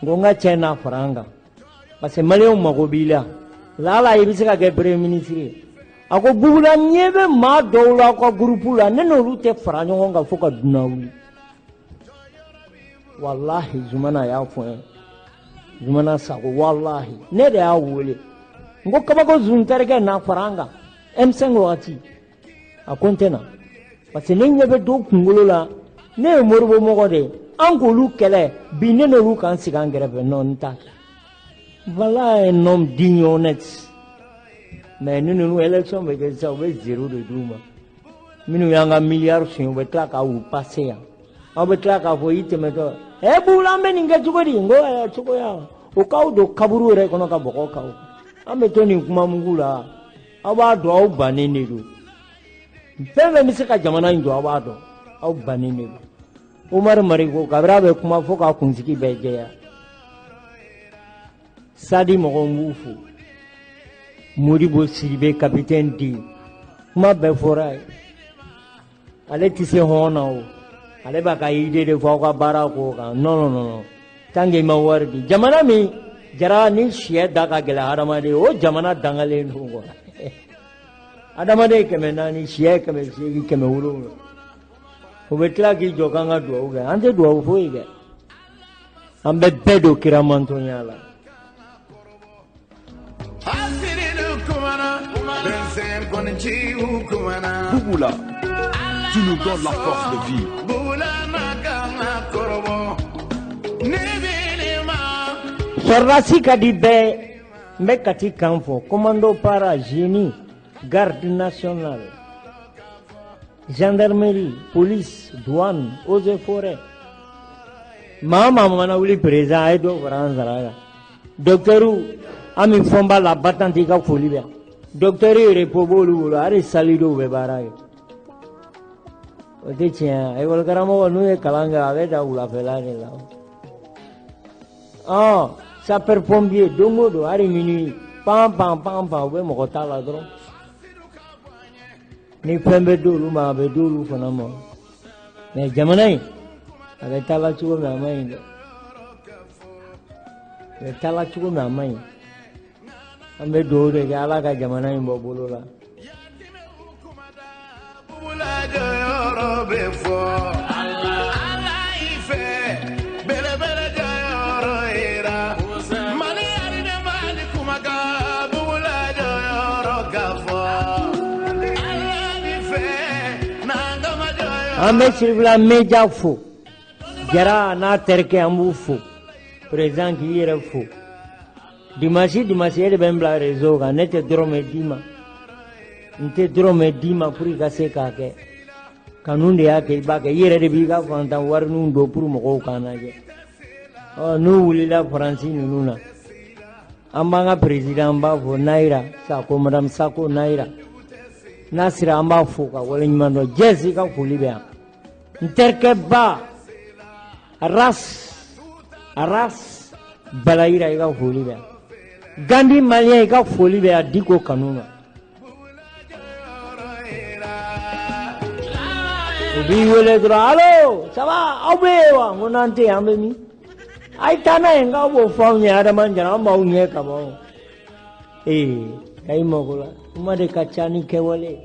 N ko n ka cɛ n'a fara an kan, parce que maliyɛnw mago b'i la. Lala i bɛ se ka kɛ premier ministre ye. A ko Bubula, ɲɛ bɛ maa dɔw la aw ka groupe la, ne n'olu tɛ fara ɲɔgɔn kan fo ka dunan wuli. Walahi Zumana y'a fɔ n ye. Zumana Sago, walahi ne de y'a wele. N ko kabako zun terikɛ n'a fara an kan M5 wagati. A ko n tɛ na, parce que ne ɲɛ bɛ dɔw kunkolo la, ne ye Moribo mɔgɔ de ye, an k'olu kɛlɛ bi, ne n'olu k'an sigi an kɛrɛfɛ, non, n t'a kɛ. Voilà un homme digne, honnête. Mais ni ninnu élection bɛ kɛ sisan, u bɛ zéro de d'u ma. Minnu y'an ka miliyari suɲɛ, u bɛ tila k'a u pase yan. Aw bɛ tila k'a fɔ i tɛmɛtɔ, ɛ Bugula, an bɛ nin kɛ cogo di? N ko ɛ cogoya o k'aw don kaburu yɛrɛ kɔnɔ ka bɔgɔ k'aw. An bɛ to nin kuma mugu la. Aw b'a dɔn, aw bannen de don. Fɛn fɛn bɛ se ka jamana in jɔ, aw b'a dɔn, aw bannen de don. Umaru Mariko, kabini a bɛ kuma fo k'a kunsigi bɛɛ jɛya. Sadi mɔgɔw, n b'u fo. Modibo Sidibe, capitaine den, kuma bɛɛ fɔra ye. Ale tɛ se hɔn na o, ale b'a ka idée de fɔ aw ka baara k'o kan. Non, non, non, tant que i ma wari di. Jamana min jara ni sɛ da ka gɛlɛn hadamaden, o jamana dangalen don quoi. Hadamaden 400, sɛ 800, 700, o bɛ tila k'i jɔ k'an ka duwawu kɛ. An tɛ duwawu foyi kɛ, an bɛ bɛɛ don kiramantɔnya la. Bouboula, tu nous donnes la force de vivre. Sɔrɔdasi ka di bɛɛ. N bɛ Kati kan fɔ: commando para, génie, garde nationale, gendarmerie, police, douane, eaux et forêt. Maa o maa mana wuli, président, a ye dɔ fara an sara kan. Docteur Ami Fɔnba la battante, i ka foli bɛ yan. Docteur repos b'olu bolo, hali salidenw bɛ baara kɛ, o tɛ tiɲɛ ye. Ekɔli karamɔgɔ, n'u ye kalan kɛ, a bɛ da wulafɛla de la. Ɔ sapeur pompier, don o don, hali minuit, pan pan pan pan, u bɛ mɔgɔ t'a la dɔrɔn. Ni fɛn bɛ d'olu ma, a bɛ d'olu fana ma. Mais jamana in, a bɛ taa la cogo min, a ma ɲi dɛ. A bɛ taa la cogo min, a ma ɲi. An bɛ dugawu de kɛ, Ala ka jamana in bɔ bolo la. Jɔyɔrɔ bɛ fɔ Ala i fɛ, belebele jɔyɔrɔ yira Mali arinɛ Mali kumakan, Bugula jɔyɔrɔ ka fɔ Ala i fɛ n'an kama jɔyɔrɔ. An bɛ Sirifila Meja fo, Jara n'a terikɛ, an b'u fo. Président, k'i yɛrɛ fo. Dimanche dimanche, e de bɛ n bila réseau kan. Ne tɛ dɔrɔmɛ d'i ma, n tɛ dɔrɔmɛ d'i ma pour i ka se k'a kɛ. Kanu de y'a kɛ i b'a kɛ. I yɛrɛ de b'i ka fantan wariniw don pour mɔgɔw k'an lajɛ. Ɔ n'u wulila Faransi ninnu na, an b'an ka président b'a fɔ, Nayira Sako, madame Sako Nayira n'a sera, an b'a fo ka waleɲuman dɔn. Jɛsi, i ka foli bɛ yan. N terikɛ ba Ras Ras Balayira, i ka foli bɛ yan. Gandi malien, i ka foli bɛ yan. Diko kanu na, u b'i wele dɔrɔn: "Allo, ça va? Aw bɛ yen wa?" N ko n'an tɛ yen, an bɛ min? A ye taa n'a ye. N k'aw b'o fɔ anw ɲɛ, Adama Jara, an b'aw ɲɛ ka ban. Ee, ka i mako la, kuma de ka ca ni kɛwale ye.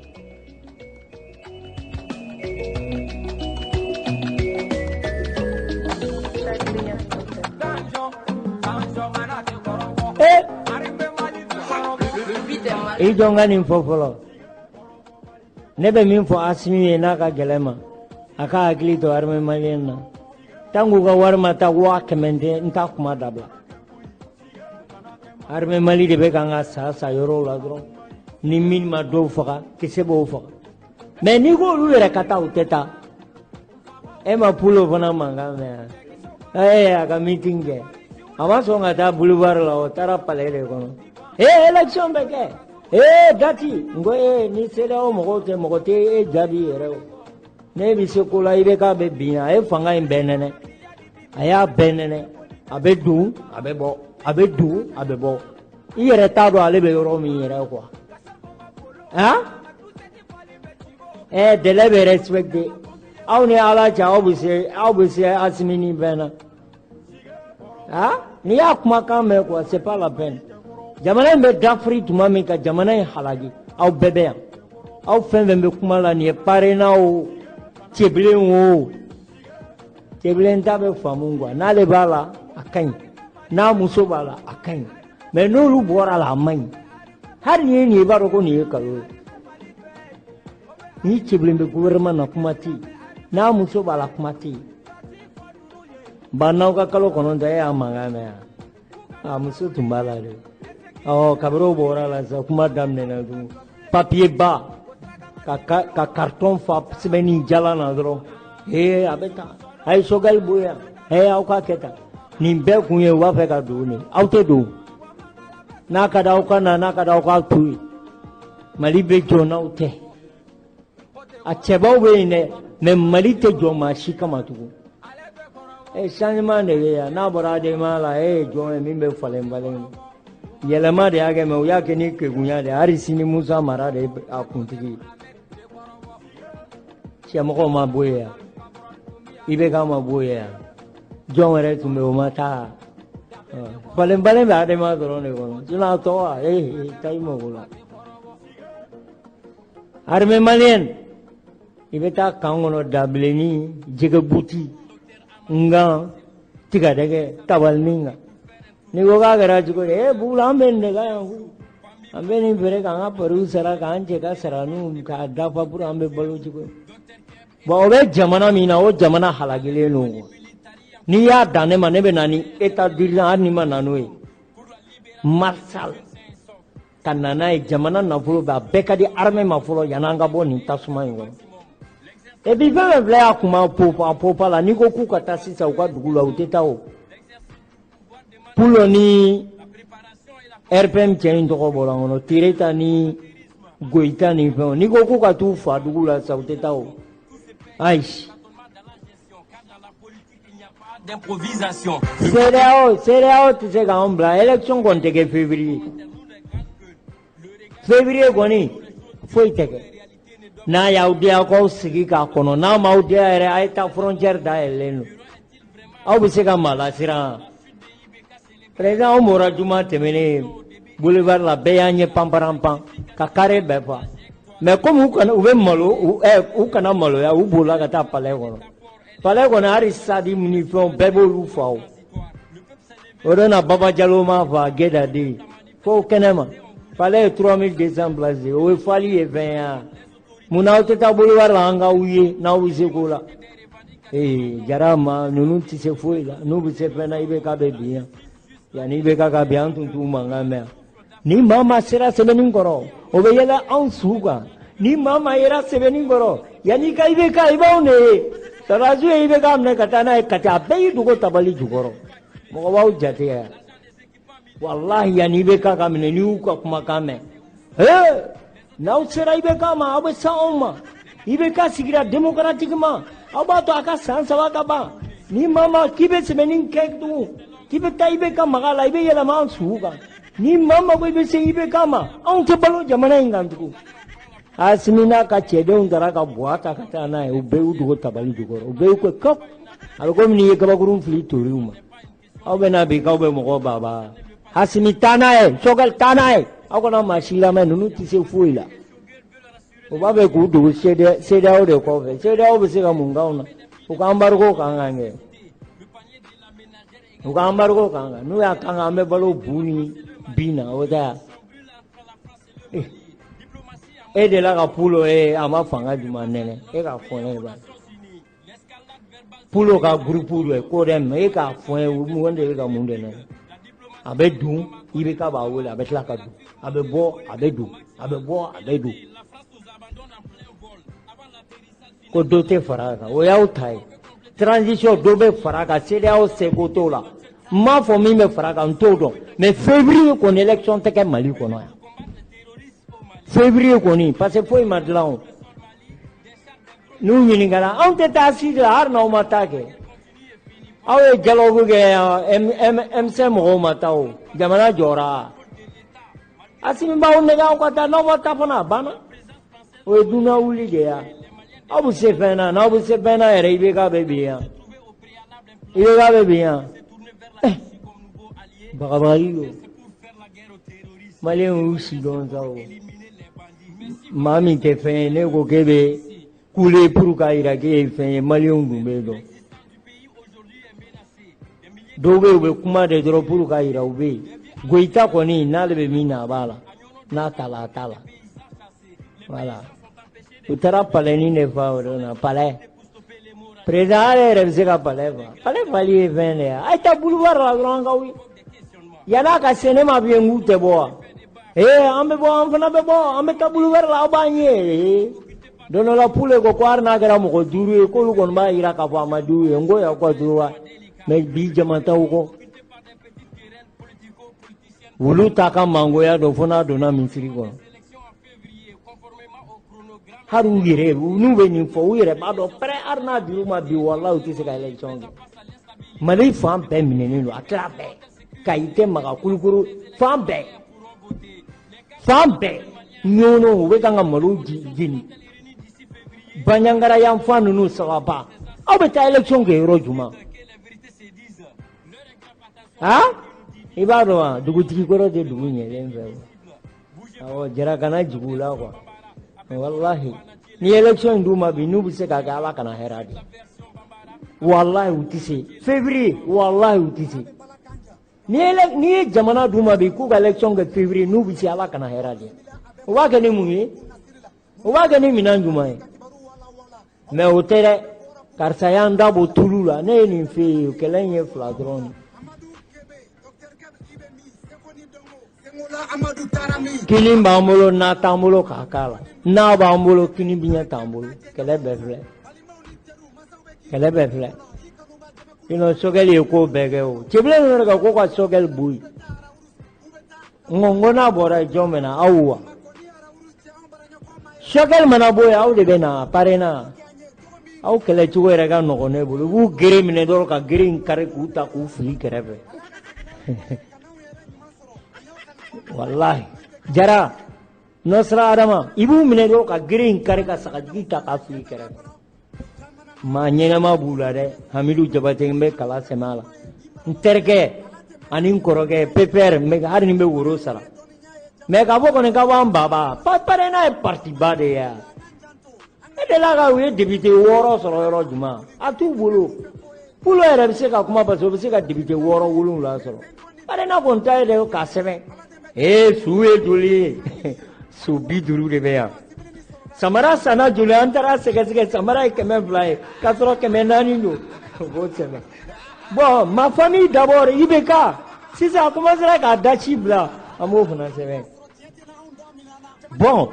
Ee, i jɔ n ka nin fɔ fɔlɔ. Ne bɛ min fɔ Asimi ye, n'a ka gɛlɛn ma, a ka hakili to armée malienne na. Tant k'u ka wari ma taa 100,000 tɛ, n t'a kuma dabila. Armée Mali de bɛ kan ka sa sa yɔrɔw la dɔrɔn. Ni min ma dɔw faga, kisɛ b'o faga. Mais n'i ko olu yɛrɛ ka taa, u tɛ taa. E ma Pulo fana mankan mɛn yan? Ee, a ka meeting kɛ, a ma sɔn ka taa boulevard la, o taara palais de kɔnɔ. Ee, élection bɛ kɛ, ee date. N ko ee, ni CEDEAO mɔgɔw tɛ, mɔgɔ tɛ e jaabi yɛrɛ. O ne bɛ se ko la, i bɛ k'a bɛ bin. A ye fanga in bɛɛ nɛnɛ, a y'a bɛɛ nɛnɛ. A bɛ don, a bɛ bɔ, a bɛ don, a bɛ bɔ. I yɛrɛ t'a dɔn ale bɛ yɔrɔ min yɛrɛ quoi. Han, ɛɛ, délai bɛ respecté. Aw ni Ala cɛ, aw bɛ se, aw bɛ se Asimi ni bɛɛ na. Han, n'i y'a kumakan mɛn quoi, c'est pas la peine. Jamana in bɛ dafiri tuma min ka jamana in halaki, aw bɛɛ bɛ yan. Aw fɛn fɛn bɛ kuma la nin ye, parena o, Cɛbilen o, Cɛbilen ta bɛ faamu quoi. N'ale b'a la, a ka ɲi. N'a muso b'a la, a ka ɲi. Mais n'olu bɔra la, a man ɲi. Hali ni ye nin ye, i b'a dɔn ko nin ye nkalon ye. Ni Cɛbilen bɛ gouvernement na, kuma tɛ yen. N'a muso b'a la, kuma tɛ yen. Ba n'aw ka kalo 9, e y'a mankan mɛn yan? A muso tun b'a la de. Ɔ, kabini o bɔra la sisan, kuma daminɛna tugun. Papier ba. Ka carton fa sɛbɛnni jalan na dɔrɔn, ee, a bɛ tan, a ye Choguel bɔ yan, ee, aw k'a kɛ tan. Nin bɛɛ kun ye u b'a fɛ ka don de. Aw tɛ don. N'a ka di aw ka na, n'a ka di aw k'a to yen. Mali bɛ jɔ n'aw tɛ. A cɛbaw bɛ yen dɛ, mais Mali tɛ jɔ maa si kama tugun. E changement de bɛ yan. N'a bɔra ADEMA la, e ye jɔn ye min bɛ falen falen? Yɛlɛma de y'a kɛ, mais u y'a kɛ ni kegunya de ye. Hali sini Musa Mara de ye a kuntigi ye. Cɛmɔgɔw ma bɔ yen yan, IBK ma bɔ yen yan, jɔn wɛrɛ tun bɛ yen, o ma taa. Falen falen bɛ ADEMA dɔrɔn de kɔnɔ, sinon a tɔ, ee, taa i mago la. Armée malienne, i bɛ taa camp kɔnɔ, dabilenni, jɛgɛbuti, ngan, tigadɛgɛ, tabalinin kan. N'i ko k'a kɛra cogo di? E bugula, an bɛ nin de kan yan koyi. An bɛ nin feere k'an ka pariw sara, k'an cɛ ka saraniw k'a dafa pour an bɛ balo cogo di? Bon, o bɛ jamana min na, o jamana halakilen don quoi. N'i y'a dan ne ma, ne bɛ na ni état d'urgence, hali ni ma na n'o ye marsal ka na n'a ye. Jamana nafolo bɛ, a bɛɛ ka di armée ma fɔlɔ, yan'an ka bɔ nin tasuma in kɔnɔ. Et puis fɛn fɛn filɛ, y'a kuma popa popa la. N'i ko k'u ka taa sisan u ka dugu la, u tɛ taa. O Pulo ni RPM cɛ in tɔgɔ bɔra n kɔnɔ, Tereta ni Goyita ni fɛnw, n'i ko k'u ka t'u fa dugu la sisan, u tɛ taa o. Ayi. D'improvisation. CEDEAO tɛ se k'anw bila. Élection kɔni tɛ kɛ février. Février kɔni, foyi tɛ kɛ. N'a y'aw diya, k'aw sigi k'a kɔnɔ. N'a m'aw diya yɛrɛ, a ye taa, frontière dayɛlɛlen don, aw bɛ se ka maa lasiran. Président, anw bɔra juma tɛmɛnen boulevard la, bɛɛ y'an ɲɛ panparanpan ka carré bɛɛ fa. Mais comme u kana, u bɛ malo, u kana maloya, u bolila ka taa palais kɔnɔ. Palais kɔnɔ, hali sadi ni fɛnw bɛɛ b'olu fa. O o don na, Baba Jalo m'a fa Gɛdaden fo kɛnɛma. Palais ye 3200 places de ye, o ye fali ye fɛn ye wa? Munna aw tɛ taa boulevard la, an k'aw ye n'aw bɛ se ko la? Ee, Jara ma, ninnu tɛ se foyi la. N'u bɛ se fɛn na, IBK bɛ bin yan. Yanni IBK ka bin, an tun t'u mankan mɛn yan. Ni maa maa sera sɛbɛnni kɔrɔ, o bɛ yɛlɛ anw su kan. Ni maa maa yera sɛbɛnni kɔrɔ, yanni ka IBK, i b'anw de ye. Sɔrɔdasiw ye IBK minɛ ka taa n'a ye Kati, a bɛɛ y'i dogo tabali jukɔrɔ. Mɔgɔ b'aw jate yan. Walahi, yanni IBK ka minɛ, n'i y'u ka kumakan mɛn, ee, n'aw sera IBK ma, aw bɛ se anw ma. IBK sigira démocratiquement, aw b'a to a ka san 3 ka ban. Ni maa maa k'i bɛ sɛbɛnni kɛ tugun, k'i bɛ taa IBK maga la, i bɛ yɛlɛma an su kan. Ni maa maa ko i bɛ se IBK ma, anw tɛ balo jamana in kan tugun. Asimi n'a ka cɛdenw taara ka buwa ta ka taa n'a ye, u bɛɛ y'u dogo tabali jukɔrɔ, u bɛɛ y'u kɛ kɔp. A bɛ komi n'i ye kabakurun fili toriw ma. Aw bɛ na bi k'aw bɛ mɔgɔ baba. Asimi, taa n'a ye, Choguel, taa n'a ye. Aw kana maa si lamɛn, ninnu tɛ se foyi la. U b'a fɛ k'u dogo CEDEAO de kɔfɛ. CEDEAO bɛ se ka mun k'anw na? U ka embargo kan kan kɛ. U ka embargo kan kan. N'u y'a kan kan, an bɛ balo bu ni bin na, o tɛ wa? E delila ka Pulo ye, a ma fanga jumɛn nɛnɛ? E k'a fɔ ne ye ba. Pulo ka groupe dɔ ye ko dɛ, mais e k'a fɔ n ye, mun de bɛ ka mun de nɛnɛ? A bɛ dun, IBK b'a wele, a bɛ tila ka don. A bɛ bɔ, a bɛ don. A bɛ bɔ, a bɛ don. Ko dɔ tɛ fara a kan, o y'aw ta ye. Transition, dɔ bɛ fara a kan, CEDEAO seko t'o la. N m'a fɔ min bɛ fara a kan, n t'o dɔn. Mais février kɔni, élection tɛ kɛ Mali kɔnɔ yan. Février kɔni, parce que foyi ma dilan o. N'u ɲininkara, anw tɛ taa si la, hali n'aw ma taa kɛ. Aw ye dialogue kɛ yan, M5 mɔgɔw ma taa o. Jamana jɔra. Asimi b'aw nɛgɛ aw ka taa, n'aw ma taa fana, a banna. O ye dunan wuli de ye. Aw bɛ se fɛn na, n'aw bɛ se fɛn na yɛrɛ, IBK bɛ bin yan. IBK bɛ bin yan. Bagabagali don. Maliyɛnw y'u si dɔn sa o. Maa min tɛ fɛn ye, ne ko k'e bɛ kule pour k'a yira k'e ye fɛn ye, maliyɛnw dun bɛ dɔn. Dɔw bɛ yen, u bɛ kuma de dɔrɔn pour k'a yira u bɛ yen. Goyita kɔni, n'ale bɛ min na, a b'a la. N'a t'a la, a t'a la. Voilà. U taara palais ni de fa o don na, palais. Président ale yɛrɛ bɛ se ka palais fa. Palais fali ye fɛn de ye. A ye taa boulevard la dɔrɔn, an ka wuli. Yan'a ka se, ne m'a f'i ye n k'u tɛ bɔ wa? Ee, an bɛ bɔ, an fana bɛ bɔ, an bɛ taa boulevard la, aw b'an ye. Ee. Don dɔ la Pule ko ko hali n'a kɛra mɔgɔ 5 ye k'olu kɔni b'a jira k'a fɔ a ma di u ye. N ko y'aw ka droit, mais bi jama t'aw kɔ. Wulu t'a ka mangoya dɔn fo n'a donna misiri kɔnɔ. Hali u yɛrɛ n'u bɛ nin fɔ u yɛrɛ b'a dɔn pɛrɛ, hali n'a dir'u ma bi, walahi u tɛ se ka élection kɛ. Mali fan bɛɛ minɛnen don, a tila bɛɛ. Kayi tɛ maga, Kulukoro fan bɛɛ, fan bɛɛ. Ɲɔnɔ u bɛ kan ka malo jeni. Banjagara yanfan ninnu sababa. Aw bɛ taa élection kɛ yɔrɔ jumɛn? Han? I b'a dɔn wa, dugutigi kɔrɔ tɛ dugu ɲɛlen fɛ. Awɔ, Jara kana jigin u la quoi. Walahi, ni élection in d'u ma bi, n'u bɛ se k'a kɛ, Ala kana hɛrɛ di. Walahi u tɛ se. Février, walahi u tɛ se. N'i ye jamana d'u ma bi k'u ka élection kɛ février, n'u bɛ se, Ala kana hɛrɛ di. U b'a kɛ ni mun ye? U b'a kɛ ni minɛn jumɛn ye? Mais o tɛ dɛ. Karisa y'an da bɔ tulu la, ne ye nin f'e ye, kɛlɛ in ye 2 dɔrɔn de. Kini b'an bolo, na t'an bolo k'a k'a la. N'a b'an bolo, kini biɲɛ t'an bolo. Kɛlɛ bɛɛ filɛ. Kɛlɛ bɛɛ filɛ. Sinon Sogɛli ye ko bɛɛ kɛ o. Cɛbilen ninnu yɛrɛ ka ko ka Sogɛli bɔ yen. N ko n'a bɔra yen, jɔn bɛ na? Aw wa? Sogɛli mana bɔ yen, aw de bɛ na parena. Aw kɛlɛcogo yɛrɛ ka nɔgɔn ne bolo. U b'u gere minɛ dɔrɔn ka gere in kari k'u ta k'u fili kɛrɛfɛ. Walahi Jara Nasira Adama, i b'u minɛ dɔrɔn ka gere in kari ka sagajigi ta k'a fili kɛrɛfɛ. Maa ɲɛnama b'u la dɛ. Hamidu Jabate n bɛ kala sɛmɛ a la. N terikɛ ani n kɔrɔkɛ PPR, n bɛ hali ni n bɛ woro sara. Mais k'a fɔ kɔni k'a b'an baba, parena ye parti ba de ye. E delila ka u ye député 6 sɔrɔ yɔrɔ jumɛn? A t'u bolo. Pulo yɛrɛ bɛ se ka kuma parce que o bɛ se ka député 6 7 sɔrɔ. Parena kɔni ta ye dɛ k'a sɛbɛn. Ee su ye joli ye? Su 50 de bɛ yan. Samara sanna joli? An taara sɛgɛsɛgɛ, samara ye 200 ye, k'a sɔrɔ 400 don. O b'o sɛbɛn. Bon, ma famille d'abord, IBK, sisan a commencera k'a daci bila, an b'o fana sɛbɛn. Bon,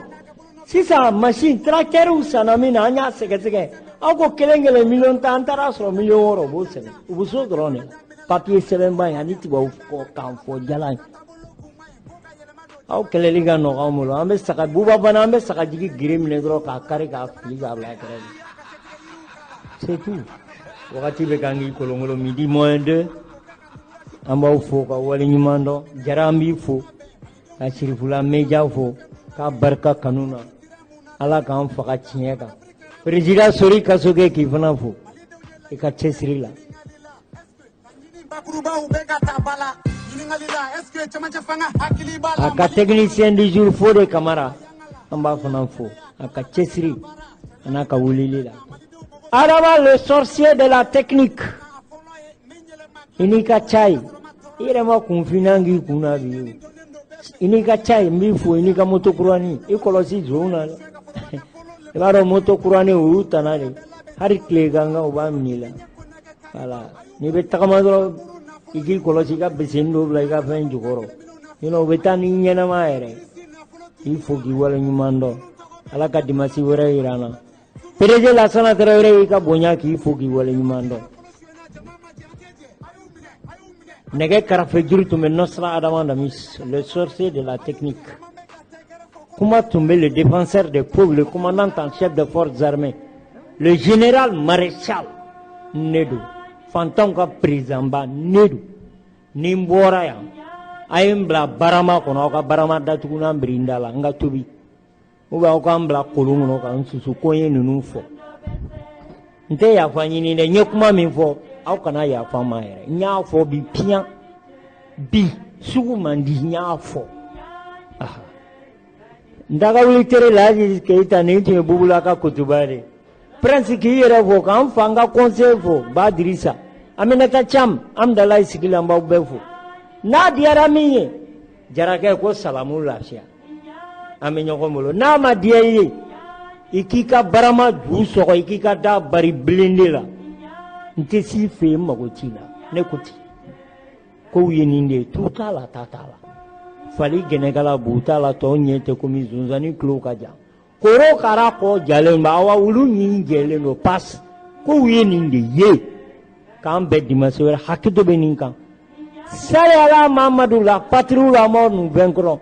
sisan machine tracteur sanna min na, an y'a sɛgɛsɛgɛ. Aw ko kelen kelen 10 millions, an taara sɔrɔ 6 millions, o b'o sɛbɛn. U bɛ so dɔrɔn de. Papier sɛbɛnba in ani tubabu kan fɔ jalan in. Aw kɛlɛli ka nɔgɔn an bolo. An bɛ saga buba fana, an bɛ sagajigi gere minɛ dɔrɔn k'a kari k'a fili k'a bila kɛrɛfɛ. C'est tout. Wagati bɛ kan k'i kolonkolon, midi moins 2. An b'aw fo ka waleɲuman dɔn. Jara an b'i fo ka Sirifula Meja fo k'a barika kanu na. Ala k'an faga tiɲɛ kan. Président Sori Kasoge k'i fana fo i ka cɛsiri la. A ka technicien du jour Fode Kamara, an b'a fana fo a ka cɛsiri a n'a ka wulili la. Adama le sorcier de la technique, i n'i ka ca ye, i yɛrɛ ma kunfinna k'i kun na bi o. I n'i ka ca ye, n b'i fo i n'i ka moto kurani, i kɔlɔsi zonw na dɛ. I b'a dɔn moto kurani o y'u tana de, hali tilegankan u b'a minɛ i la. Voilà, n'i bɛ tagama dɔrɔn i k'i kɔlɔsi i ka beseni dɔ bila i ka fɛn jukɔrɔ, sinon u bɛ taa n'i ɲɛnama yɛrɛ. K'i fo k'i waleɲuman dɔn. Ala ka dimasi wɛrɛ yira an na. PDG Lasana Tarawele y'i ka bonya k'i fo k'i waleɲuman dɔn. Nɛgɛ karafe juru tun bɛ Nasira Adama Damis, le sorcier de la technique. Kuma tun bɛ le défenseur des pauvres, le commandant en chef des forces armées, le général maréchal ne don. Fantanw ka président ba ne don. Ni n bɔra yan, a ye n bila barama kɔnɔ, aw ka barama datugulan biri n da la, n ka tobi. Ou bien aw k'an bila kolon kɔnɔ ka n susu ko n ye ninnu fɔ. N tɛ yafa ɲini dɛ, n ye kuma min fɔ, aw kana yafa n ma yɛrɛ. N y'a fɔ bi piyan, bi sugu man di, n y'a fɔ. N dagawuli tere Laji Keyita, nin tun ye Bubula ka kutuba de. Prince k'i yɛrɛ fo, k'an fa n ka conseil fo, Ba Dirisa. Aminata Cam, Amdalayi sigi la, n b'aw bɛɛ fo. N'a diyara min ye, Jarakɛ ko salamu lafiya. An bɛ ɲɔgɔn bolo. N'a ma diya i ye, i k'i ka barama ju sɔgɔ, i k'i ka da bari blindé la. N tɛ s'i fɛ yen, n mago t'i la. Ne ko ten. Kow ye nin de ye, tu t'a la, ta t'a la. Fali gɛnɛkala bu t'a la, tɔw ɲɛ tɛ komi zonzanni tulo ka jan. Korokara kɔ jalen don, awa wulu ɲin jɛlen don, pas k'u ye nin de ye. K'an bɛn dimanche wɛrɛ, hakɛto bɛ nin kan. Sali ala Mamadu la, patrie la mort nous vaincrons.